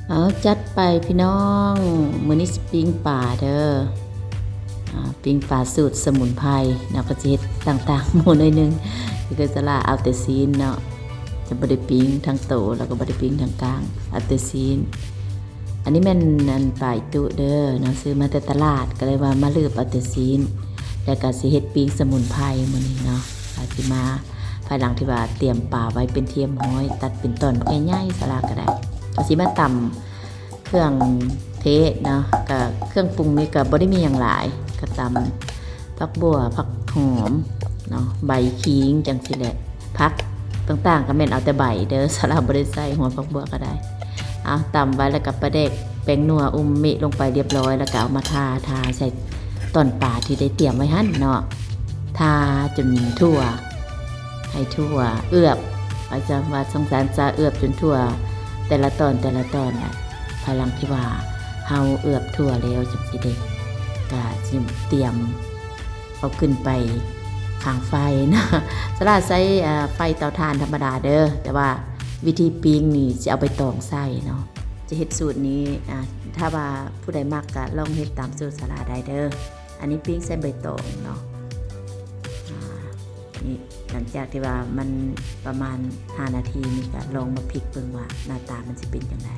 ເອົາ ຈັດໄປພີ່ນ້ອງ, ມື້ນີ້ຊິປີ້ງປາເດີ. ອ່າ ປີ້ງປາສູດສະໝຸນໄພເນາະ, ກໍຊິເຮັດຕ່າງໆໝູ່ໜ້ອຍໜຶ່ງ. ຄືສາລາເອົາແຕ່ຊີ້ນເນາະ, ຈະບໍ່ໄດ້ປີ້ງທັງໂຕ ແລ້ວກໍບໍ່ໄດ້ປີ້ງທັງກ້າງ, ເອົາແຕ່ຊີ້ນ. ອັນນີ້ແມ່ນອັນປາອີຕຸເດີເນາະ, ຊື້ມາແຕ່ຕະຫຼາດ ກໍເລີຍວ່າມາລືບເອົາແຕ່ຊີ້ນ, ແລ້ວກໍຊິເຮັດປີ້ງສະໝຸນໄພມື້ນີ້ເນາະ. ກໍຊິມາ ພາຍຫຼັງທີ່ວ່າຕຽມປາໄວ້ເປັນທີ່ຮຽບຮ້ອຍ, ຕັດເປັນຕອນບັກໃຫຍ່ໆ ສາລາກໍໄດ້. ກໍຊິມາຕຳເຄື່ອງເທດເນາະ, ກໍເຄື່ອງປຸງນີ້ກໍບໍ່ໄດ້ມີຫຍັງຫຼາຍ, ກໍຕຳຜັກບົ່ວ ຜັກຫອມເນາະ, ໃບຂີງ ຈັ່ງຊີ້ແຫຼະ. ຜັກຕ່າງໆກໍແມ່ນເອົາແຕ່ໃບເດີ, ສາລາບໍ່ໄດ້ໃສ່ຫົວຜັກບົ່ວກໍໄດ້. ເອົາ ຕຳໄວ້ ແລ້ວກໍປາແດກ ແປ້ງນົວ ອຸມມິ ລົງໄປຮຽບຮ້ອຍ, ແລ້ວກໍເອົາມາທາ ທາໃສ່ຕອນປາທີ່ໄດ້ຕຽມໄວ້ຫັ້ນເນາະ, ທາຈົນທົ່ວ ໃຫ້ທົ່ວ ເອືອບ ອາຈານວ່າສົງສານຈະເອືອບຈົນທົ່ວແຕ່ລະຕອນ ແຕ່ລະຕອນນະ. ພາຍຫຼັງທີ່ວ່າເຮົາເອືອບທົ່ວແລ້ວ ຈັ່ງຊີ້ເດ້ ກະຊິຕຽມເອົາຂຶ້ນໄປຂ້າງໄຟເນາະ. ສາລາໃຊ້ ອ່າ ໄຟເຕົາຖ່ານທຳມະດາເດີ, ແຕ່ວ່າວິທີປີ້ງນີ້ຊິເອົາໃບຕອງໃສ່ເນາະ. ຈະເຮັດສູດນີ້ ອ່າ ຖ້າວ່າຜູ້ໃດມັກກະລອງເຮັດຕາມສູດສາລາໄດ້ເດີ. ອັນນີ້ປີ້ງໃສ່ໃບຕອງເນາະ. ອ່າ ນີ້ ຫຼັງຈາກທີ່ວ່າມັນປະມານຫ້ານາທີນີ້ ກະລອງມາພິກເບິ່ງວ່າໜ້າຕາມັນຊິເປັນຈັ່ງໃດ.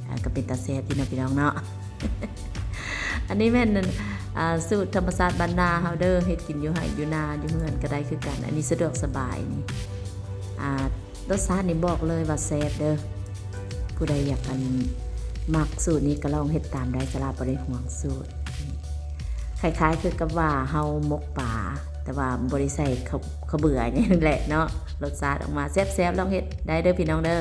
ອ່າ ກໍເປັນຕາແຊບຢູ່ເນາະ ພີ່ນ້ອງເນາະ. ອັນນີ້ແມ່ນ ອ່າ ສູດທຳມະຊາດບ້ານນາເຮົາເດີ, ເຮັດກິນຢູ່ໄຮ່ຢູ່ນາ ຢູ່ເຮືອນກໍໄດ້ຄືກັນ. ອັນນີ້ສະດວກສະບາຍນີ້ ອ່າ ລົດຊາດນີ້ບອກເລີຍວ່າແຊບເດີ. ຜູ້ໃດຢາກ ອັນ ມັກສູດນີ້ກໍລອງເຮັດຕາມໄດ້, ສາລາບໍ່ໄດ້ຫວງສູດ. ຄ້າຍໆຄືກັບວ່າເຮົາໝົກປາ ແຕ່ວ່າບໍ່ໄດ້ໃສ່ເຂົ້າ ເຂົ້າເບືອຫຍັງແຫຼະເນາະ, ລົດຊາດອອກມາແຊບໆ. ລອງເຮັດໄດ້ເດີພີ່ນ້ອງເດີ.